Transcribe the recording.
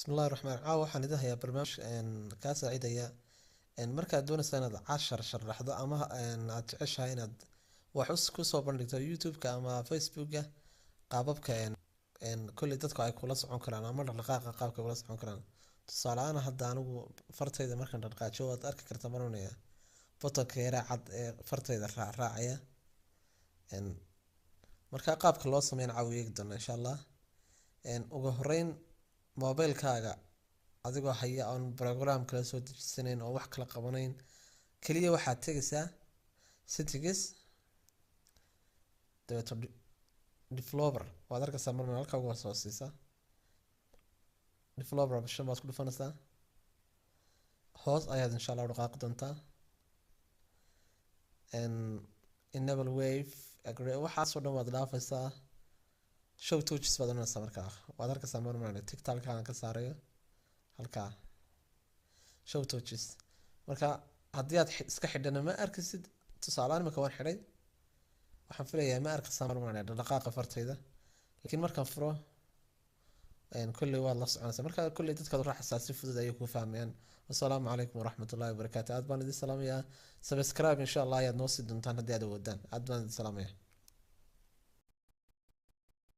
Bismillahi raxmaan. Caawa waxaan idin hayaa barnaamij kaa saacidaya markaad doonaysa inaad cashar sharaxdo ama aad jeceshahay inaad wax kusoo bandhigto YouTube-ka ama Facebook-a, qaababka kolley dadku ay kula socon karaan ama dhaqdhaqaaqa qaabka ay kula socon karaan. Tusaale ahaan, hadda anigu fartayda markaan dhaqdhaqaajo, waad arki kartaa maranaya buttonka yaraa cad ee fartayda raacraacaya. Marka qaabka loo sameyn caawa eegi doona, insha Allah. Ugu horeyn, mobilkaaga adigoo haya oon program kala soo dejisanayn oo wax kala qabanayn, kaliya waxaad tegaysaa settings, dabeeto developer. Waad arkaysaa marna halka ugu hoos hooseysa developer option baad ku dhufanaysaa. Hoos ayaad, insha Allah, u dhaqaaqi doontaa. Enable wave agree, waxaasoo dhan waad dhaafaysaa. Show touches baad oranaysaa. Markaa waad arkaysaa marmar tickta halkaa aan ka saarayo, halkaa show touches. Marka haddii aad iska xidhana, ma arkaysid. Tusaalehaan, imika waan xidhay, waxaan filayaa ma arkaysaa marmar dhaqdhaqaaqa fartayda, laakiin markaan furo, kolley waad la soconaysaa. Marka kolley dadkaad raaxaysaa si fudud ayay kuu fahmayaan. Wasalaamu calaykum waraxmatullahi wabarakaatu. Aad baan idin salaamayaa. Subscribe, insha Allah, ayaad noo sii doontaan haddii aad awoodaan. Aad baan idin salaamaya.